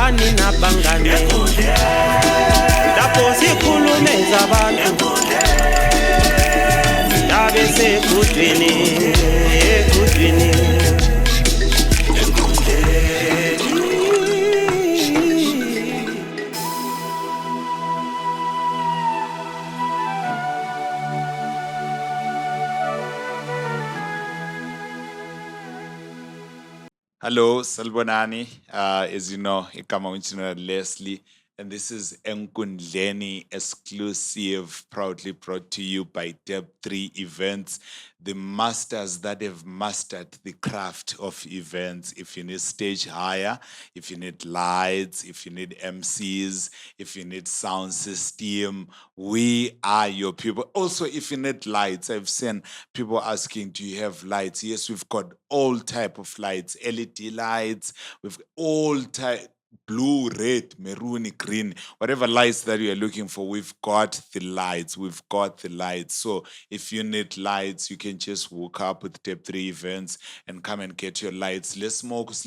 abangani nabangane lapho sikhulume zabantu yabe sekudwini ekudwini. Hello, Salbonani. As you know, igama unjinela Leslie, and this is Enkundleni exclusive, proudly brought to you by Deb3 Events, the masters that have mastered the craft of events. If you need stage hire, if you need lights, if you need MCs, if you need sound system, we are your people. Also, if you need lights, I've seen people asking, do you have lights? Yes, we've got all type of lights, LED lights, we've all type, blue, red, maroon, green, whatever lights that you are looking for, we've got the lights. We've got the lights. So if you need lights, you can just walk up with Deb3 Events and come and get your lights. Let's smoke we've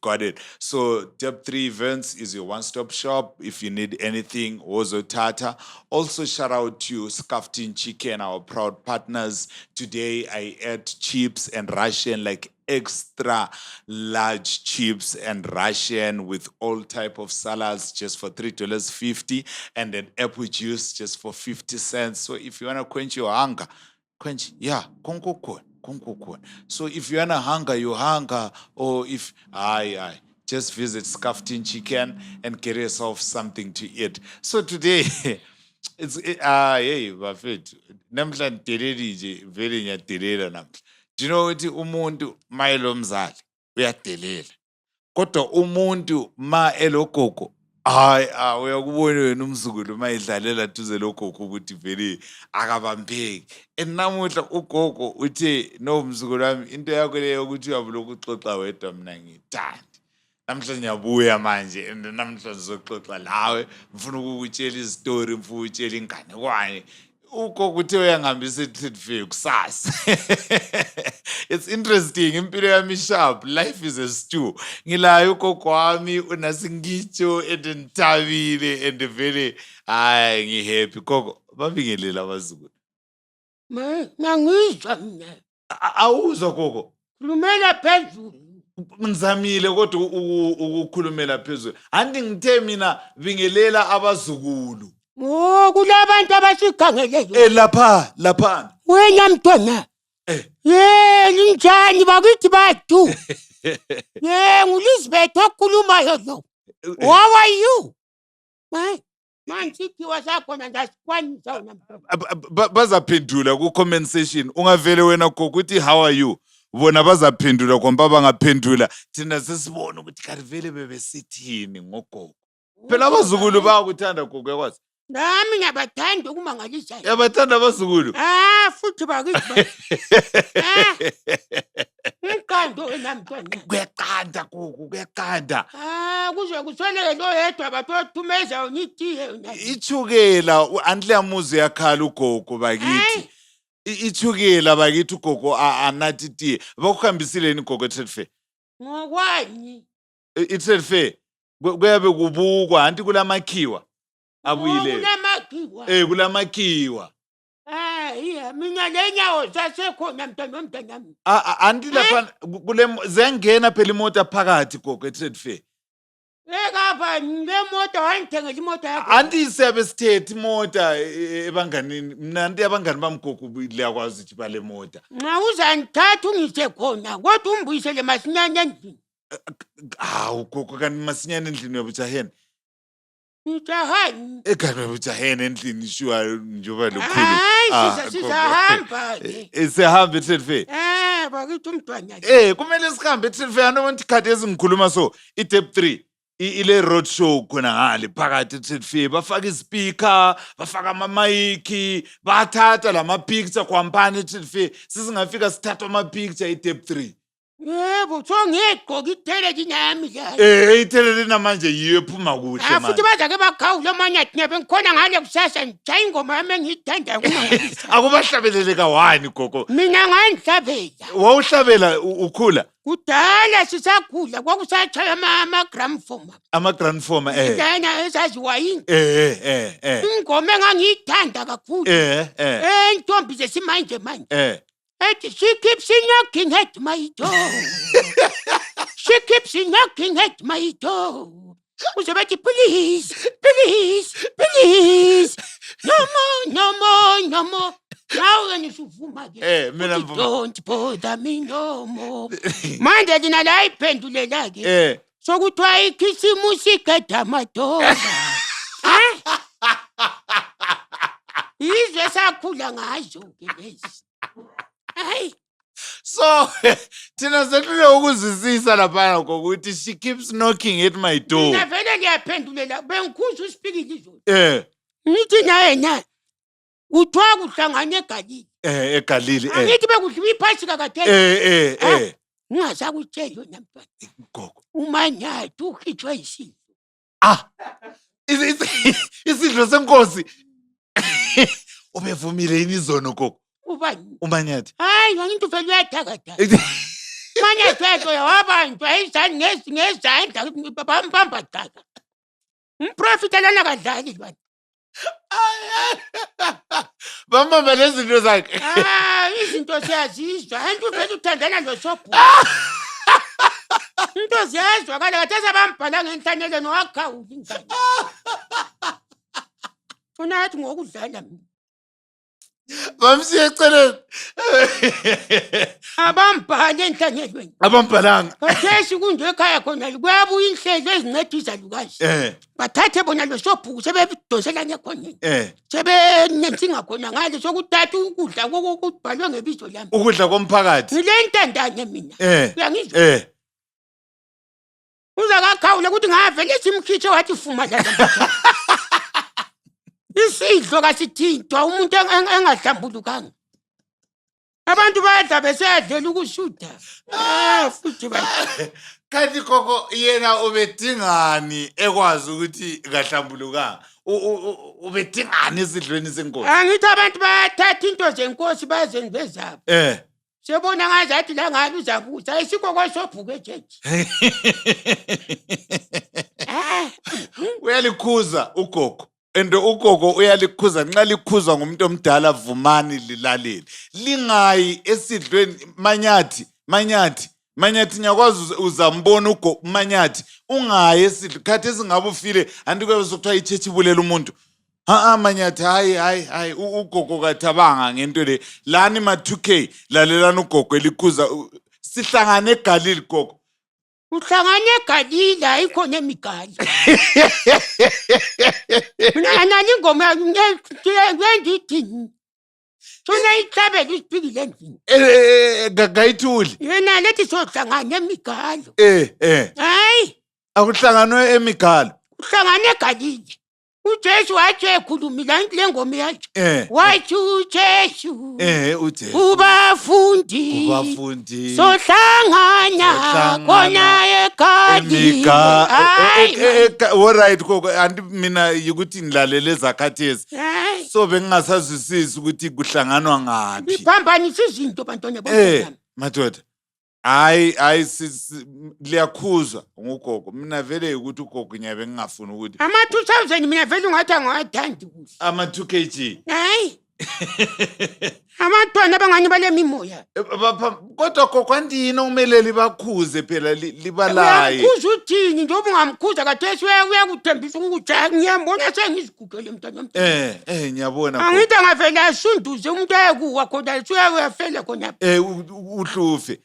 got it. So Deb3 Events is your one-stop shop. If you need anything, Ozo Tata. Also shout out to Skaftin Chicken, our proud partners. Today I ate chips and Russian, like extra large chips and Russian with all type of salads just for $3.50 and an apple juice just for 50 cents. So if you want to quench your hunger, konkokon. So if you want to hunger your hunger, or if just visit Skaftin Chicken and get yourself something to eat. So today it's hey bafethu namhlanje deleli nje vele ngiyadelela namhla. Do you know ukuthi umuntu ma elomzali uyadelela, kodwa umuntu ma elogogo uyakubona wena umzukulu ma idlalela duze logogo ukuthi vele akabambeki. And namuhla ugogo uthe no mzukulu wami, into yakho leyo ukuthi uyabuloku uxoxa wedwa mina ngithanda. Namhlanje ngiyabuya manje and namhlanje sizoxoxa lawe, ngifuna ukukutshela izitori, ngifuna ukutshela inganekwane. Ugogo uthe uyangihambisa e-Trade Fair kusasa. It's interesting, impilo yami sharp, life is a stew. Ngilaye ugogo wami unasingitsho endithabile and vele ngihappy. Gogo babingelela abazukulu. Nangizwa mina. Awuzwa gogo? Khulumela phezulu. Ngizamile kodwa ukukhulumela phezulu. Andi ngithe mina bingelela abazukulu. Oh, kulabantu abasikhangeleyo. Lapha. Wena mntwana. Linjani bakithi bathu? Ngulizibeth okhulumayo lo. How are you? Mansithi wasakhona ndasikwanisa wena mntwana. Bazaphendula ku-comment section. Ungavele wena gogo uthi how are you? Bona bazaphendula kwamba bangaphendula thina sesibona ukuthi kanti vele bebesithini ngogogo. Phela abazukulu bayakuthanda gogo, yakwazi. Nami ngiyabathanda ukumangalisa. Yabathanda abazukulu? Futhi bakithi. Iqando wena mntwana. Kuyaqanda gogo, kuyaqanda. Kuze kusoleke lo yedwa bathothumeza unithiye wena. Ithukela andle yamuzi yakhala ugogo bakithi. Ithukela bakithi ugogo anathi tiye. Bakuhambisile gogo e-Trade Fair? Ngokwani? I-Trade Fair kuyabe kubukwa anti kulamakhiwa abuyile. Kulamakhiwa. Kulamakhiwa. Mina lenyawo zasekhona mntwana womntanami. Anti lapha ziyangena phela imoto phakathi gogo e-Trade Fair. Ekapha ngemoto wangithengela imoto yakho. Anti siyabe sithethe imoto ebanganini. Mina anti abangani bamgogo liyakwazi ukuthi bale moto. Nxa uzangithatha ungise khona kodwa umbuyisele masinyane endlini. Gogo kanti masinyane endlini uyabujahena. Ngijahani? Kanti uyabujahena endlini shuwa njengoba lokhulu. Sizahamba. Sihamba e-Trade Fair. Bakithi umntwana. Kumele sihambe e-Trade Fair. Anobona ikhathi ezingikhuluma so i-Deb3 ile road show khona ngale phakathi e-Trade Fair. Bafaka ispeaker, bafaka ama-mic, bathatha lama picture kwampani e-Trade Fair. Sisingafika sithatha ama picture i-Deb3. Yebo, so ngiyegqoka iteleki nami la. Itelele namanje yiyo ephuma kuhle Futhi manje. bazake bakhawula manyathi nebe ngikhona ngale kusasa ngijaya ingoma yami engiyithandayo kumangisa. Akubahlabelele kawani gogo. Mina ngangihlabela. Wawuhlabela ukhula Kudala sisakhula kwakusatshaya ama-gramophone. ama-grandformer Lana ezaziwa yini? Ingoma engangiyithanda kakhulu. Intombi zesimanje manje. Ethi she keeps knocking at my door. She keeps knocking at my door. Uze bathi please, please, please. No more, no more, no more. Nawe nisuvuma ke. mina mvuma. Don't bother me no more. Manje thina la iphendulela ke. Sokuthiwa ikhisimusi iqeda amadoda. Izwe sakhula ngazo ke lezi. Hayi. So thina sehlule ukuzwisisa lapha ngokuthi she keeps knocking at my door. Mina vele ngiyaphendulela bengikhuza uSpikile izolo. Ngithi naye na kuthiwa kuhlangane eGalile. EGalile Angithi bekudliwa iphasika kade. Ngingasakutsheli yona mntwana. gogo. Umanyathi ukhitshwe isidlo. Isidlo senkosi. Ubevumile yini izono gogo? Ubani? Umanyathi. Hayi, ngithi vele uyathakatha. Umanyathi wethu yawabanjwa ngezandla bambamba dhaka. Umprofita lana kadlali bani. Bambamba lezinto zakhe. Izinto siyazizwa. Antu vele uthandana noSobhuku. Into ziyazwa kade kade bambhala ngenhlanelweni wakhawula ingane. Unathi ngokudlala mina. Bamsiye eceleni. Abambhale enhlanyelweni. Abambhalanga. Kathesi kunje ekhaya khona kuyabuya inhlelo ezincedisa lukazi. Bathathe bona loSobhuku sebedosela ngekhoneni. Sebenensinga khona ngale sokuthatha ukudla kokubhalwe ngebizo lami. Ukudla komphakathi. Ngile ntandane mina. Uyangizwa? Uza kakhawule ukuthi ngavele simkhitshe wathi fuma la. Isidlo kasithintwa umuntu engahlambulukanga. Abantu bayadla beseyadlela ukushuda. Futhi bathi kanti gogo yena ubedingani ekwazi ukuthi kahlambulukanga. Ubedingani esidlweni senkosi. Angithi abantu bayathatha into zenkosi bazenze bezabo. Sebona ngazathi la ngabe uzabuza ayisikho kwaSobhuku ejeji. Uyalikhuza ugogo. And ugogo uyalikhuza nxa likhuzwa ngumuntu omdala vumani lilaleli. Lingayi esidlweni Manyathi nyakwazi uzambona ugogo Manyathi ungayi esidlo khathi esingabe ufile andikwe sokuthiwa ichechi bulela umuntu. Manyathi hayi ugogo kathabanga ngento le. Lani ma2K lalelana ugogo elikhuza sihlangane eGalile gogo. Uhlangane eGalile ayikhona emigali. Mina nani ingoma ngiyendithini. Sona ihlabela uSpikile endlini. Gayithuli. Yena lethi sohlangane emigalo. Hayi. Akuhlanganwe emigalo. Uhlangane eGalile. uJesu wathi ekhulumile le ngoma yakhe wathi uJesu ubafundi sohlangana khona eGalile. All right koko anti mina yikuthi nilalele zakhathesi so bengingasazwisisi ukuthi kuhlanganwa ngapi. Iphambanisa izinto bantwana bonke. Madoda hayi liyakhuzwa ngogogo mina vele ukuthi ugogo nyabe ngingafuni ukuthi ama 2000 mina vele ungathi angathandi kuhle ama 2 kg hayi abantwana abangani bale mimoya kodwa gogo andini umeleli bakhuze phela libalaye ukhuza uthini njengoba ungamkhuza kathesi uyakuthembisa ukujaya ngiyambona sengizigugele mntwana ngiyabona angithi angavela asunduze umuntu ayekuwa khona uyafela khona uhlufe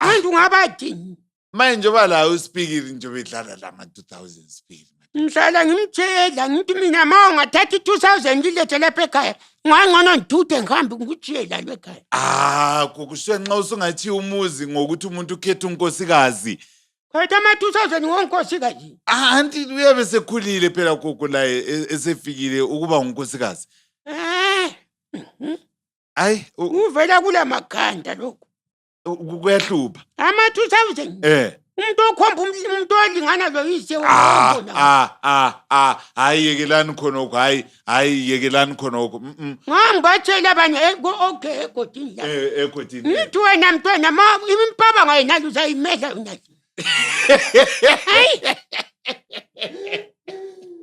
Antu ungabathini manje njoba la uSpikile njobe idlala lama 2000 Spikile ngihlala ngimtshela ngithi mina ma ungathatha 2000 ngilethe lapha ekhaya ngangcono ngithuthe ngihambe ngikujiye la ekhaya kukushiya nxa usungathi umuzi ngokuthi umuntu ukhetha unkosikazi kodwa ama 2000 ngonkosikazi anti uyabe sekhulile phela gogo la esefikile ukuba unkosikazi hayi uvela kula makhanda lokho Kuyahlupa. Ama 2000. Umuntu okhomba umuntu olingana lo yise Hayi yekelani khonokho, hayi yekelani khonokho. Ngambatshela abanye okay egodini la. Egodini. Ngithi wena mntwana impaba ngayinali uzayimedla yona. Hayi.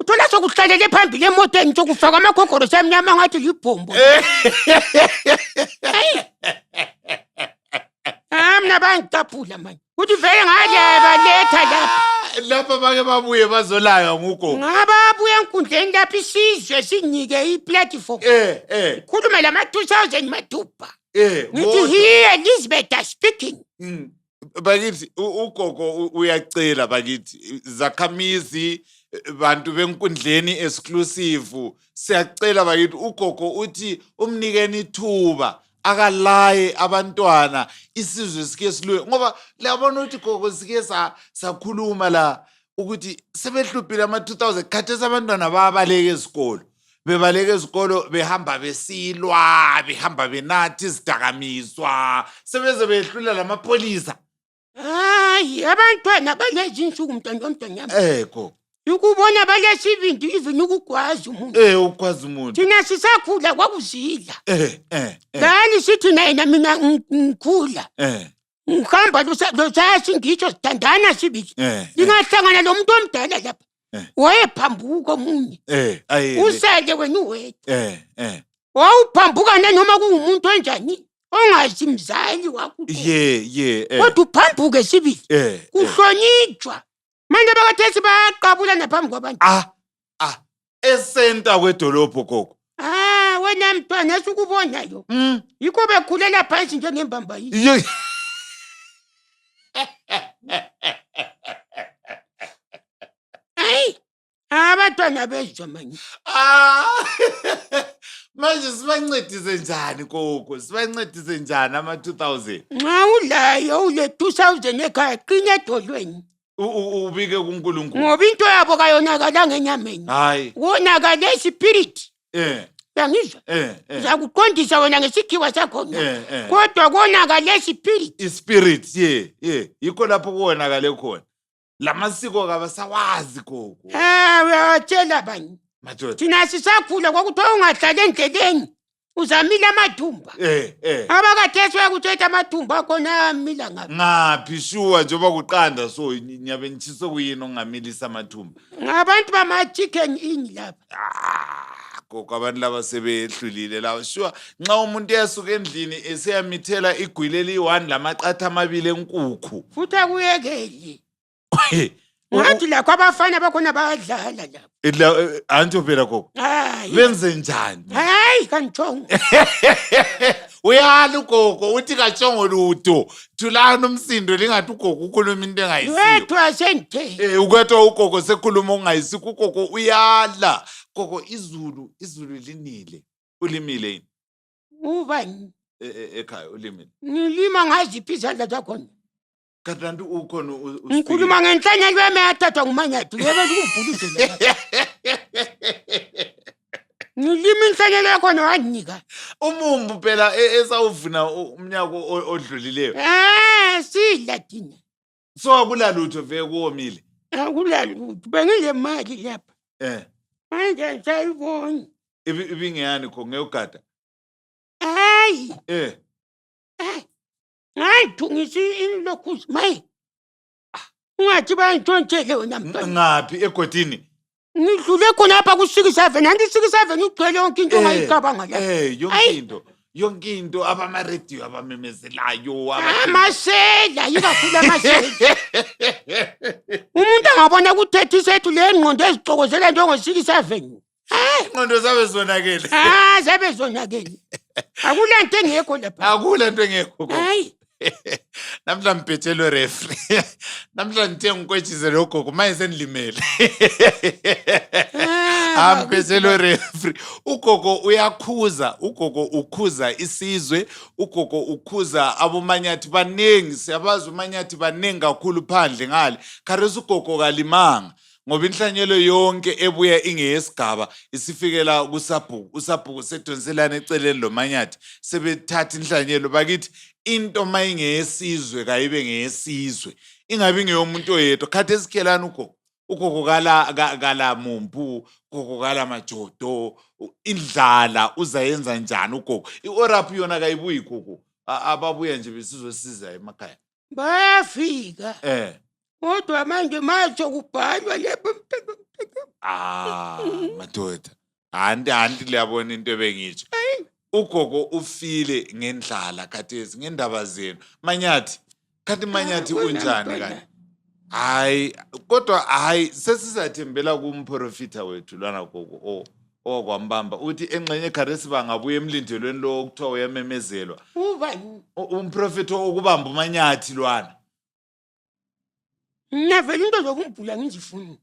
Uthola sokuhlalele phambili emotweni sokufaka amakhokoro semnyama ngathi libhombo. Mina bangitaphula manje. Uthi vele ngale baletha lapha bake babuye bazolaya ngugogo. Ngababuye enkundleni lapha isizwe sinike iplatform. Khuluma lama 2000 mathupha. Ngithi here Elizabeth speaking. Bakithi ugogo uyacela bakithi zakhamizi bantu benkundleni exclusive siyacela bakithi ugogo uthi umnikeni ithuba akalaye abantwana isizwe sike siluye ngoba liyabona ukuthi gogo sike sakhuluma la ukuthi sebehluphile ama 2000 khathesi abantwana babaleke esikolo bebaleke esikolo behamba besilwa behamba benathi izidakamizwa sebeze behlula lamapolisa. Hayi abantwana balezi insuku mntwana gogo ukubona balesibindi even ukugwaza umuntu. Ukugwaza umuntu. Thina sisakhula kwakuzidla. Ngani sithi mina ngikhula. Ngihamba losasi ngitsho sithandana sibili. Lingahlangana lo muntu omdala lapha. Wayephambuka omunye. Usele wena uwedwa. Wawuphambuka noma kungumuntu onjani ongazi mzali wakho. Kodwa uphambuke sibili. Kuhlonitshwa. Manje bakathesi bayaqabula naphambi kwabantu. Esenta kwedolopho gogo. Wena mntwana esikubonayo. Yikho bekhulela phansi njengembamba yini. Hayi. Abantwana bezwe manje. Manje sibancedise njani gogo? Sibancedise njani ama 2000? Nxa ulayo ule 2000 ekhaya qina edolweni. Ubike kuNkulunkulu. Ngoba into yabo kayonakala ngenyameni. Hayi. Wonakala ispirit. Uyangizwa? Zakuqondisa wena ngesikhiwa sakho. Kodwa konakala ispirit. Ispirit yikho lapho kuwonakale khona. Lamasiko kabasawazi gogo. Uyatshela bani? Thina sisakhula kwakuthiwa ungahlala endleleni uzamila amathumba. Abakathesi uyakuthetha amathumba khona amila ngaphi? Ngaphi shuwa njengoba kuqanda so nyabe nithiso kuyini ongamilisa amathumba. Ngabantu bama chicken in lapha. Gogo abantu laba sebehlulile lawo shuwa nxa umuntu yasuka endlini eseyamithela igwile li1 lamaqatha amabili enkukhu. Futhi akuyekeli. Ngathi la kwabafana bakhona bayadlala lapha. Anto phela gogo. Benze njani? Hayi kanchongo. Uyala ugogo uthi kachongo lutho. Thulana umsindo lingathi ugogo ukhuluma into engayisiyo. Wethu asenthe. Ukwethu ugogo sekhuluma ongayisiyo ugogo uyala. Gogo izulu linile. Ulimile yini? Ubani? Ekhaya ulimile. Ngilima ngaziphi izandla zakhona. Kanti ukhona ngikhuluma ngenhlanyelo yami yathathwa ngumanyathu yebo ukubhulise la. Ngilima inhlanyelo yakhona wanginika. Umumbu phela esawuvuna umnyaka odlulileyo. Sidla thina. So akulalutho veke kuwomile. Akulalutho bengile mali lapha. Manje ngiyayibona. Ibingeyani kho ngeyogada. Hayi. Hayi thungisi inlokhuzi mayi. Ungathi bayintshontshele wena mntwana. Ngaphi egodini? Ngidlule khona lapha ku67 nanti67 ugcwele yonke into ongayicabanga la. Yonke into abama radio abamemezelayo amasela yikakhulu amasela. Umuntu angabona ku30 sethu le ngqondo ezixokozela njengo67. Ingqondo zabe zonakele. Zabe zonakele. Akulanto engekho lapha. Akulanto engekho. Hayi. Namhla mpethelo referee. Namhla ngithe ngikwetshizele ugogo manje senilimele. Mpethelo referee. Ugogo uyakhuza, ugogo ukhuza isizwe, ugogo ukhuza abomanyathi banengi, siyabazi umanyathi banengi kakhulu phandle ngale. Kharisa ugogo kalimanga. ngoba inhlanyelo yonke ebuya ingeyesigaba isifikela kusabhuku usabhuku sedonselana eceleni lomanyathi sebethatha inhlanyelo bakithi into mayingeyesizwe kayibe ngeyesizwe ingabi ngeyomuntu oyedwa khathi esikhelana ugogo kala mumpu ugogo kala majodo indlala uzayenza njani ugogo ioraphu yona kayibuyi gogo ababuya nje besizosiza emakhaya bayafika kodwa manje matsho kubhalwa lapho madoda anti liyabona into ebengitsho ugogo ufile ngendlala khathesi ngendaba zenu manyathi khathi manyathi unjani kanje hayi kodwa hayi sesizathembela kumprofita wethu lwana gogo okwambamba uthi engxenye ekharesi bangabuya emlindelweni lo okuthiwa uyamemezelwa umprofita okubamba umanyathi lwana navele into zokumbhula ngizifuna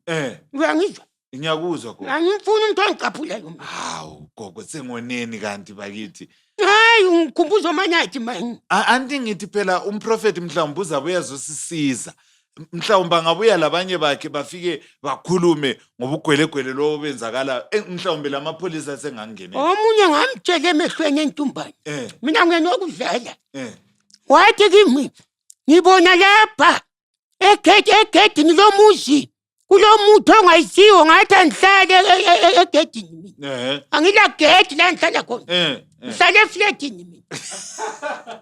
uyangizwa ngiyakuzwa gogo angifuni umuntu ongicaphulayo hawu gogo sengoneni kanti bakithi hayi ungikhumbuza umanyathi mani anti ngithi phela umprofeti mhlawumbe uzabuya zosisiza mhlawumbe angabuya labanye bakhe bafike bakhulume ngobugwelegwele lobo benzakala mhlawumbe lamapholisa sengangenela omunye ngamtshela emehlweni entumbane mina ngenokudlala wathi kimi ngibona lapha egedini lomuzi kulomuntu ongayisiwo ngathi angihlale egedini mina angila gedi la ngihlala khona ngihlala efletini mina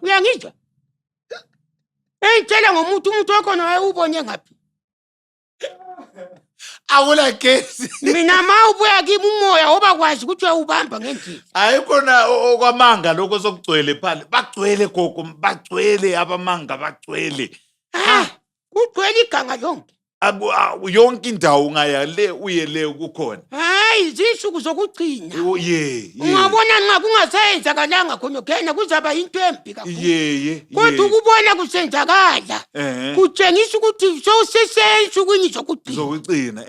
uyangizwa engitshela umuntu wakhona wayewubone ngaphi awula gesi mina ma ubuya kimi umoya obakwazi ukuthi uyawubamba ngendlela hayi khona okwamanga lokho sokugcwele phale bagcwele gogo bagcwele abamanga bagcwele kugcwele iganga lonke yonke indawo ungaya le uye le kukhona hayi zinsuku zokugcina ye ungabona nxa kungasayenzakalanga khona khena kuzaba into embi kakhulu ye kodwa ukubona kusenzakala kutshengisa ukuthi sowusesensukwini zokugcina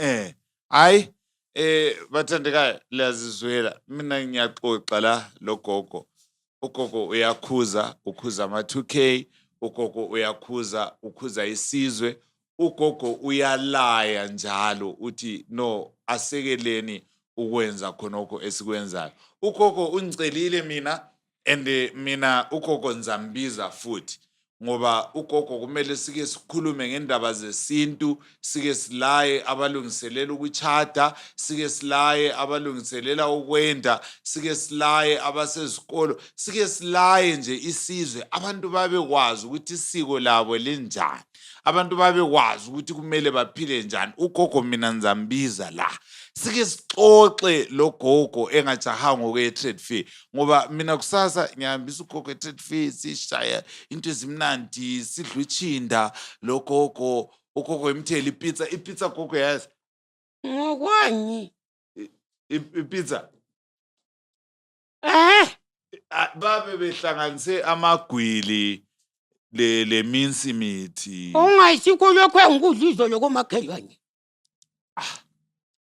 hayi bathandekayo liyazizwela mina ngiyaxoxa la logogo ugogo uyakhuza ukhuza ama-2K ugogo ukhuza isizwe ugogo uyalaya njalo uthi no asekeleni ukwenza khonokho esikwenzayo ugogo ungicelile mina and mina ugogo nizambiza futhi ngoba ugogo kumele sike sikhulume ngendaba zesintu sike silaye abalungiselela ukuchata sike silaye abalungiselela ukwenda sike silaye abasezikolo sike silaye nje isizwe abantu babekwazi ukuthi isiko labo linjani abantu babekwazi ukuthi kumele baphile njani ugogo mina nizambiza la sike sixoxe logogo engajahanga okwe-trade fair ngoba mina kusasa ngihambisa ugogo e-trade fair sishaya into ezimnandi sidla uchinda logogo ugogo imthela ipizza gogo yazi ngokwani ipizza babe behlanganise amagwili le minsi mithi ungayisikho lokho engikudla izolo komakhelwane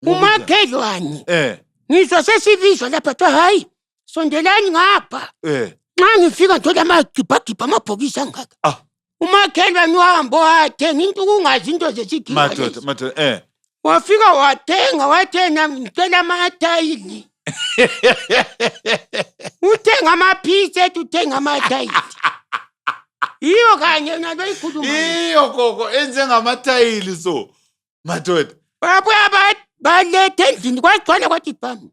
umakhelwane ngizwa sesibizwa lapha kuthiwa hayi sondelani ngapha nxa ngifika ngithola amagibhagibha amabhokisi angaka umakhelwane wahamba wathenga into kungazi into zesikhiwa wafika wathenga ngicela amatayili uthenga amaphisi ethi uthenga amatayili iyo kanye nalo ikhuluma iyo gogo enjengamatayili so madoda babuya baletha endlini kwagcwala kwathi bhamu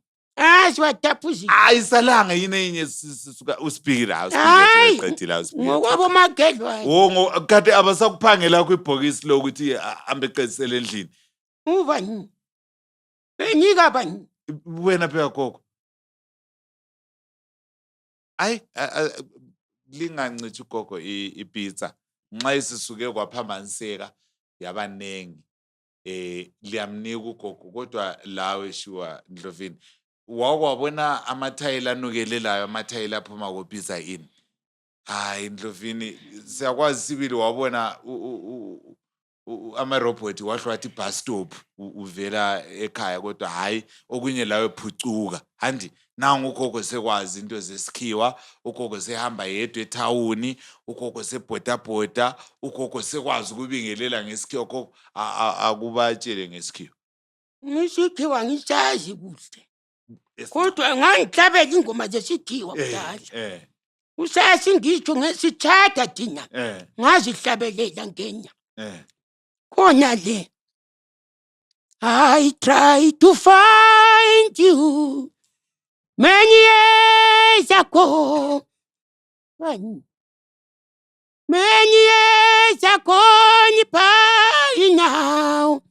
siwataphuzile ayisalanga yini enye sisuka usipikira ngokwabo magedlwane kade abasakuphangela kwibhokisi lokuthi ambe eqedisele endlini ubani benika bani wena phela gogo hayi lingancithi ugogo ipizza nxa isisuke kwaphambaniseka yabanengi liyamnika ugogo kodwa lawe shuwa Ndlovini wakwabona amathayili anukelelayo amathayili aphuma kopizza ini hayi Ndlovini siyakwazi sibili wabona amarobot wahle wathi bus stop uvela ekhaya kodwa hayi okunye lawe phucuka handi nangu ugogo sekwazi into zesikhiwa ugogo sehamba yedwa ethawuni ugogo sebhodabhoda ugogo sekwazi ukubingelela ngesikhiwa akubatshele ngesikhiwa Ngisikhiwa ngisazi kuhle. Yes. Kodwa ngangihlabela ingoma zesikhiwa kudala. Usasi ngisho ngesithatha thina. Ngazihlabelela ngenya. Khona le. I try to find you many years ago. Many years ago, by now,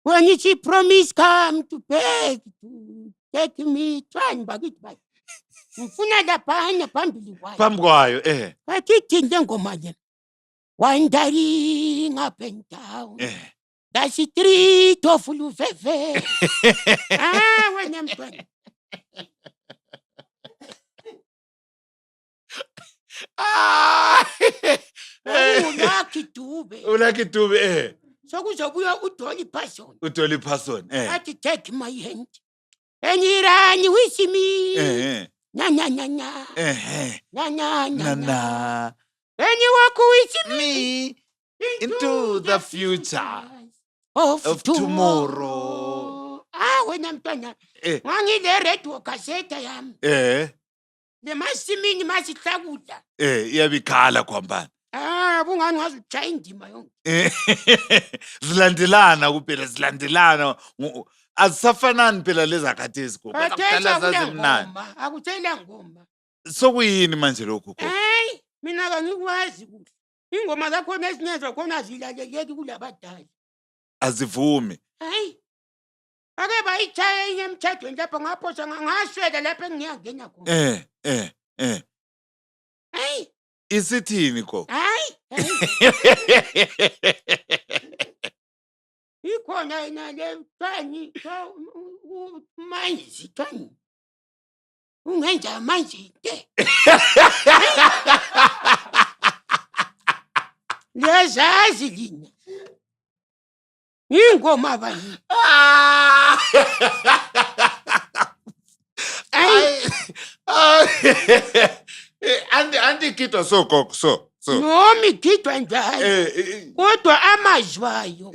when she promised come to beg to take me, trying back it back. Mfuna lapha phambili kwayo. Phambi kwayo Bathi ngoma le. Wandering up and down. That's the street of Lufefe. Wena mntwana. Ulaki Dube. Sokuzobuya uDolly Parton. uDolly Parton Athi take my hand. And he ran with me. Na. na And you walk with me into the future of tomorrow. Wena mntwana. Ngangile radio cassette yami. Le masimini masihlakuda. Iyabikhala kwambani. Bungani ngazutshaya indima yonke. Zilandelana kuphela zilandelana azisafanani phela lezi akhathesi gogo. Kudala zazimnandi. Akutshela ngoma. Sokuyini manje lokho gogo? Hayi, mina kangikwazi kuhle. Ingoma zakhona ezinezwa khona zilaleleki kulabadala. Azivumi. Hayi. Ake bayitshaya enye emthethweni lapha ngaphosa ngaswela lapha engiyangena khona. Hayi. Isithini gogo? Hayi. Ikhona yena le tani manje tani. Ungenza manje ke. Lezazi lina. Ingoma bani. Andi kitwa so gogo so. Nomi khidwa njalo. Kodwa amazwayo.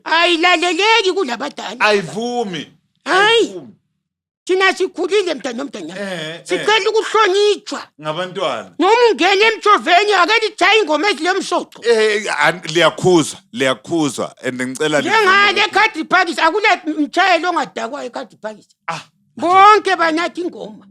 Ayilaleleki kulabadala. Ayivumi. Hayi. Thina sikhulile mntwana. Sicela ukuhlonitshwa. Ngabantwana. Noma ungena emjoveni ake litshaya ingoma ezilemsoco. Liyakhuzwa and ngicela Njengale eCountry Park akule mtshayelo ongadakwa eCountry Park. Bonke banathi ingoma.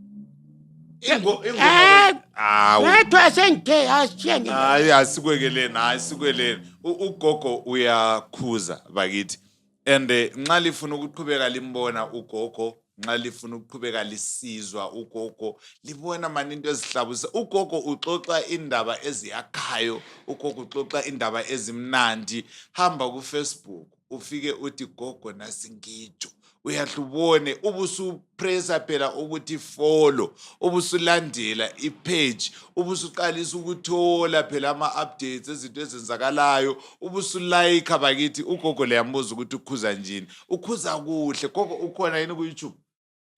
Wedwa sengithe asiyene. Hayi asikwekeleni. Ugogo uyakhuza bakithi. And nxa lifuna ukuqhubeka limbona ugogo, nxa lifuna ukuqhubeka lisizwa ugogo, libona mani into ezihlabisa. Ugogo uxoxa indaba eziyakhayo, ugogo uxoxa indaba ezimnandi. Hamba ku Facebook ufike uthi gogo nasingitsho. Uyahlubone ubusupressa phela ukuthi follow, ubusulandela ipage, ubusuqalisa ukuthola phela ama-updates ezinto ezenzakalayo, ubusulike bakithi. Ugogo leyambuza ukuthi ukhuza njini. Ukhuza kuhle. Gogo ukhona yini ku YouTube?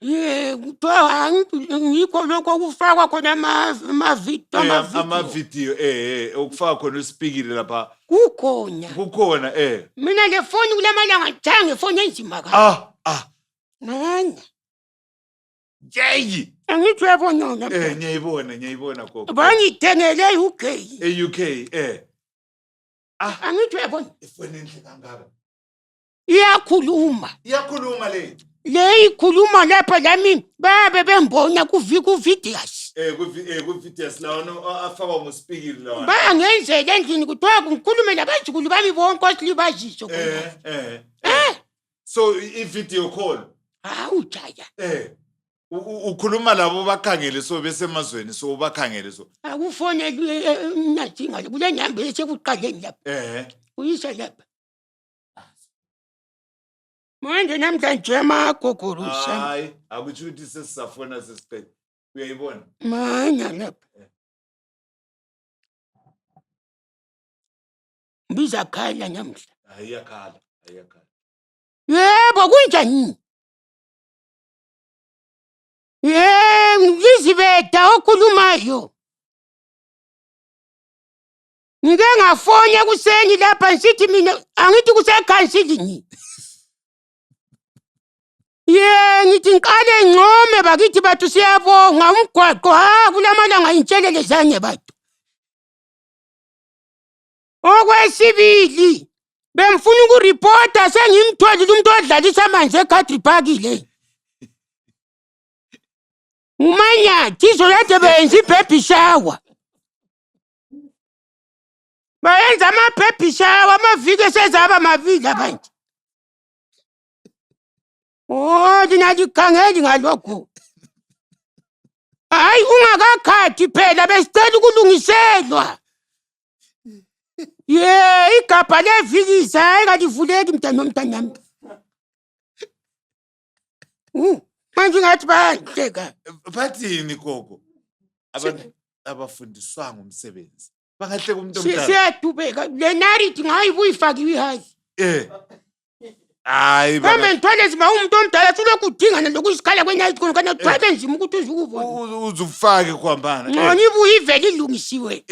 Kuthiwa ngikho lokho kufakwa khona Ama-video okufaka khona usipikile lapha. Kukhona. Mina le phone kulamalanga ngithanga ifoni enzima kakhulu. Nani? Yeyi. Angithi uyabona yona. Ngiyayibona gogo. Bangithengele UK. E-UK Angithi uyabona. Ifoni enhle kangaka. Iyakhuluma le. Le ikhuluma lapha lami babe bembona ku-videos. Ku-videos lawa afakwa ngosipikili lawa. Bangenzela endlini kuthiwa ngikhulume nabazukulu bami bonke osilibaziso. So i-video call. Ujaya. Ukhuluma labo bakhangele so besemazweni so bakhangele so. Akufonelwe nasinga kule nyamba esekuqaleni lapha. Uyise lapha. Manje namhlanje amagogorosa. Hayi, akuthi uthi sesisafona sesiqede. Uyayibona? Manya lapha. Biza khala namhla. Ayakhala. Yebo kunjani? Ngizibeda okhulumayo. Ngike ngafona kuseni lapha ngithi mina angithi kusekhansilingi. ngithi ngiqale ngcome bakithi bathu siyabonga umgwaqo kulamalanga intshelele zanye bathu. Okwesibili bemfuna ukuripota sengimtholile umuntu odlalisa amanzi eGuthrie Park le. Umanyathi izolade benza i-baby shower. Bayenza ama-baby shower amaviki esezaba amavili abantu. Lina likhangeli ngalokho. Hayi ungakakhathi phela besicela ukulungiselwa. Igabha levikisa hayi kalivuleki mntanami. Manje ngathi bayahleka. Bathini gogo? Abantu abafundiswa ngomsebenzi. Bangahleka umuntu omdala. Siyadubeka le narrative ngayibuyifakiwe ihayi. Hayi baba. Mama ngithwele nzima umuntu omdala ulokhu udingana lokusikhala kwenayithi khona kana uthwele nzima ukuthi uzukubona. Uzufake kuhambana. Ngoni ibuye ivele ilungisiwe.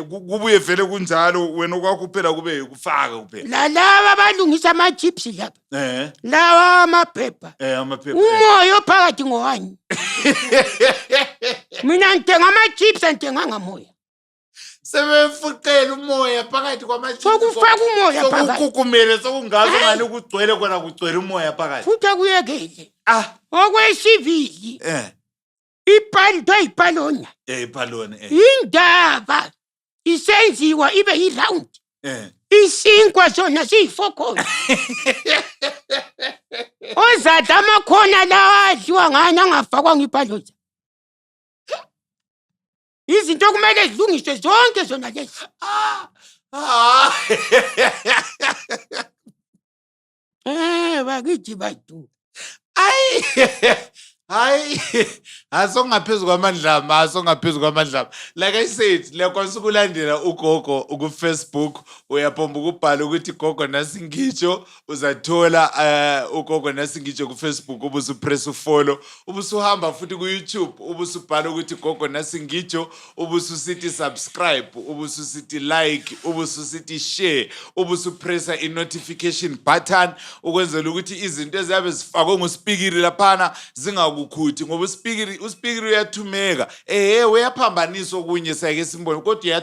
Kubuye vele kunjalo wena okwakho kuphela kube ukufaka kuphela. Laba abalungisa ama-chips lapha. Lawa amaphepha. Amaphepha. Umoya ophakathi ngowani. Mina ngithenga ama-chips ngithenga ngamoya. Sebefuqela umoya phakathi kwama-chips. Sokufaka umoya phakathi. Sokukumele sokungazi ngani kugcwele kona kugcwele umoya phakathi. Futhi akuyekele. Okwesibili. Ipalonya. Ipalona. Indaba isenziwa ibe yi-round. Isinkwa sona siyifokhona. Ozadla amakhona lawa adliwa ngani angafakwa ngipaloza. Izinto kumele zilungiswe zonke zona lezi. Bakithi bathu. Hayi, asongaphezu kwamandla. Like I said, lekwanisa ukulandela ugogo ku-Facebook, uyapomba ukubhala ukuthi gogo nasingitsho, uzathola ugogo nasingitsho ku-Facebook, ubusupress ufollow, ubusuhamba futhi ku-YouTube, ubusubhala ukuthi gogo nasingitsho, ubususithi subscribe, ubususithi like, ubususithi share, ubusupressa i-notification button, ukwenzela ukuthi izinto eziyabe zifakwe nguspikiri laphana zingakukhuthi ngoba uspikiri uyathumeka. Uyaphambanisa okunye sayike simbone kodwa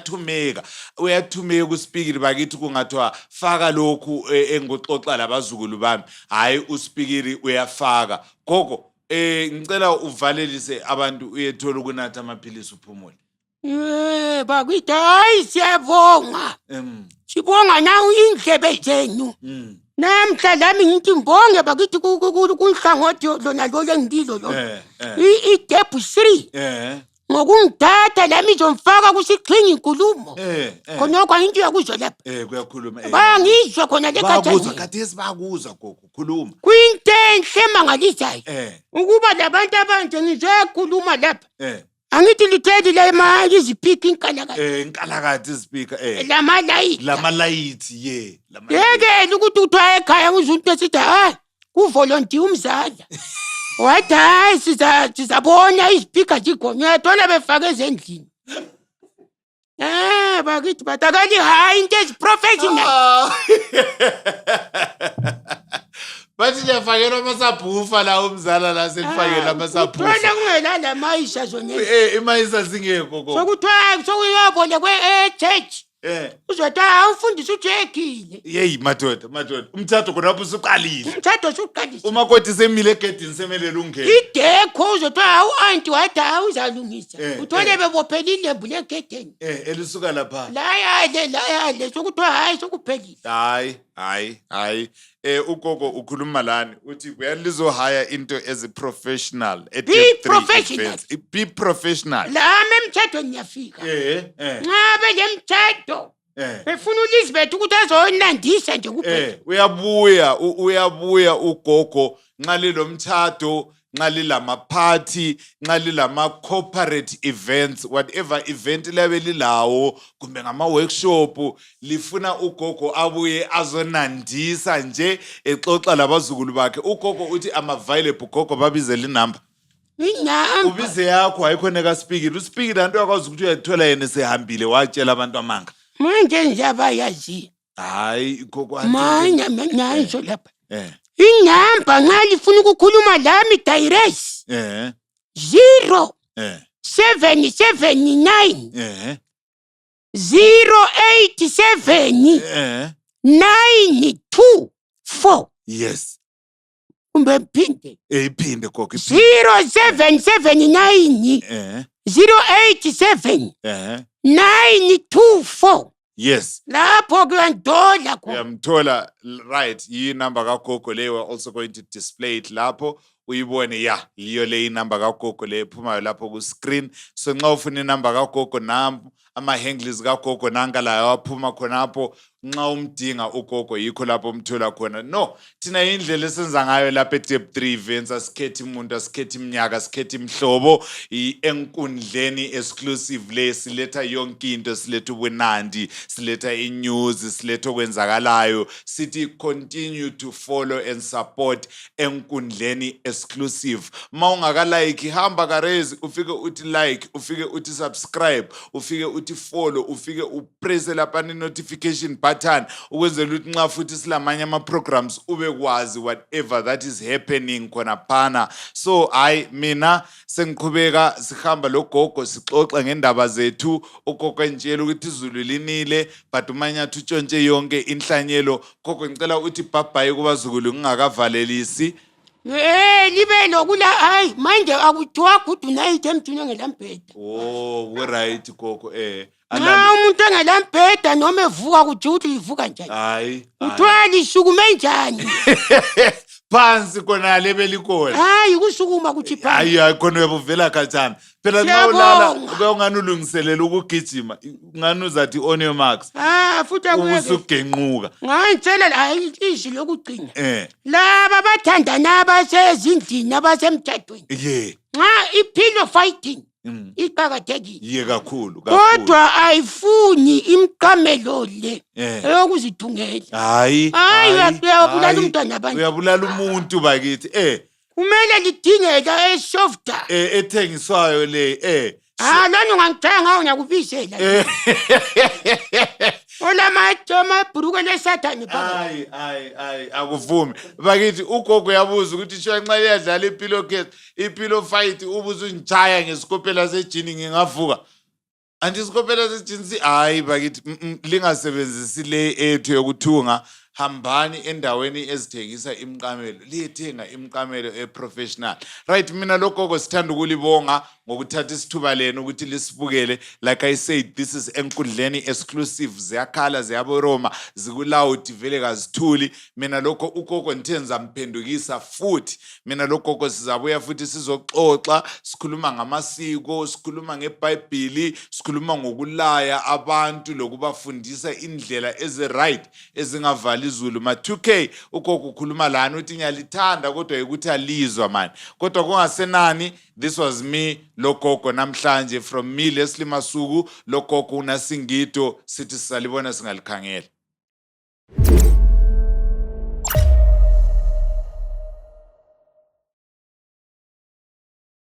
uyathumeka uspikiri bakithi kungathiwa faka lokhu engixoxa labazukulu bami. Hayi uspikiri uyafaka. Gogo ngicela uvalelise abantu uyethola ukunatha amaphilisi uphumule. Bakithi hayi siyabonga. Sibonga nawe indlebe zenu. Namhla lami ngithi ngibonge bakithi kunhlangothi lona lolo engidilo lo. I-Step 3. Ngokungithatha lami izomfaka kusiqhinga inkulumo. Khonokho into yakuzwa lapha. Kuyakhuluma. Bayangizwa khona le bakuzwa khathesi bakuzwa gogo khuluma. Kuyinto enhle emangalisayo. Ukuba labantu abanje ngizokhuluma lapha. Angithi litheli la izipika inkalakade. Inkalakade izipika Lama-light. Yeke ukuthi uthiwa ekhaya uzunto esithi hayi kuvolontiya umzala. Wathi hayi sizabona izipika zikhona. Uyathola befake ezendlini. Bakithi bathi akali hayi into eziprofessional. Bathi niyafakela amasabhufa la umzala la selifakela amasabhufa. Uthola kungela lamayisha zona. Imayisa zingekho gogo. Sokuthiwa sokuyobona kwe-church. Uzothi umfundisi ujekile. Yeyi madoda. Umthatho khonapho usuqalile. Umakoti semile egedini semelele ungene. Idekho uzothi u-anti wathi uzalungisa. Uthole bebophela ilembu legedini. Elisuka lapha. Layale sokuthiwa hayi sokuphelile. Hayi. Ugogo ukhuluma lani uthi uyalizo hire into as a professional at be professional. Lami emthethweni ngiyafika. Ngabe le mthetho. Befuna uLizabeth ukuthi azonandisa nje kuphela. Uyabuya ugogo nxa lelo mthatho nxa lilama party nxa lilama corporate events whatever event labe lilawo kumbe ngama workshop lifuna ugogo abuye azonandisa nje exoxa labazukulu bakhe. Ugogo uthi am available gogo babizele inamba. Ubize yakho ayikhona ka speaker. Uspikiri anto yakwazi ukuthi uyathola yena sehambile watshela abantu amanga. Manje nje abayazi. Hayi gogo manje lapha. inamba nxa lifuna ukukhuluma lami direct Eh. 0 Eh. 779 Eh. 087 Eh. 924 Yes. kumbe mphinde Iphinde gogo iphinde. 0779 Eh. 087 Eh. 924 Yes. lapho kuyandola khona. Uyamthola right yi number kagogo le, we're also going to display it lapho uyibone ya yiyo le inumber kagogo le ephumayo lapho ku screen. So nxa ufuna inumber kagogo nampu ama handles kagogo nanka layo aphuma khonapho, nxa umdinga ugogo yikho lapho umthola khona. No, thina indlela esenza ngayo lapha eTap 3 events asikhethi umuntu, asikhethi iminyaka, asikhethi imhlobo, enkundleni exclusive le siletha yonke into, siletha ubunandi, siletha inews, siletha okwenzakalayo, sithi continue to follow and support enkundleni exclusive. Ma ungaka like hamba karezi ufike uthi like, ufike uthi subscribe, ufike uthi follow, ufike upress lapha notification button ukwenzela ukuthi nxa futhi silamanye ama programs ube kwazi whatever that is happening khona phana. So mina sengiqhubeka sihamba logogo sixoxa ngendaba zethu, ugogo entshela ukuthi izulu linile but umanyathi utshontshe yonke inhlanyelo. Gogo ngicela uthi bye kubazukulu ngingakavalelisi. Libe lokula hayi manje akuthiwa good night emthini ongelambheda. Oh, we right gogo Nxa umuntu engelambheda noma evuka kuthi uthi ivuka njani. Hayi. Kuthiwa lisukume njani. Phansi khona lebelikona. Hayi kusukuma kuthi phansi. Hayi khona uyabuvela khatshana. Phela nxa ulala ungani ulungiselela ukugijima, ngani uzathi on your marks. Futhi akuyeke. Usugenquka. Ngayitshela hayi izwi lokugcina. Laba bathandana abasezindini abasemthethweni. Yeah. Nxa ipillow fighting iqakathekile. Ye kakhulu. Kodwa ayifuni imqamelo le eyokuzithungela. Hayi. Uyabulala umntwana abantu. Uyabulala umuntu bakithi. Kumele lidingeka esofta. Ethengiswayo le. Lona ungangithenga ngiyakubisela. Amabhuruko lesathane phakathi. Hayi akuvumi. Bakithi ugogo yabuza ukuthi shwa nxa iyadlala ipillow fight ubuza unjaya ngesikopela sejini ngingavuka. Andisikopela sejini hayi bakithi lingasebenzisi le ethu yokuthunga. Hambani endaweni ezithengisa imqamelo, liyethenga imqamelo eprofessional. Right, mina logogo sithanda ukulibonga ngokuthatha isithuba lenu ukuthi lisibukele. Like I said, this is enkundleni exclusive, ziyakhala ziyaboroma zikuloud vele kazithuli. Mina lokho ugogo ngithe ngizamphendukisa futhi. Mina logogo sizabuya futhi sizoxoxa, sikhuluma ngamasiko, sikhuluma ngeBhayibheli, sikhuluma ngokulaya abantu lokubafundisa indlela ezi-right ezingavali izulu. Ma 2K ugogo ukhuluma lana uthi ngiyalithanda kodwa ukuthi alizwa man. Kodwa kungasenani, this was me logogo namhlanje from me Leslie Masuku. Logogo uNasingito sithi sisalibona singalikhangela.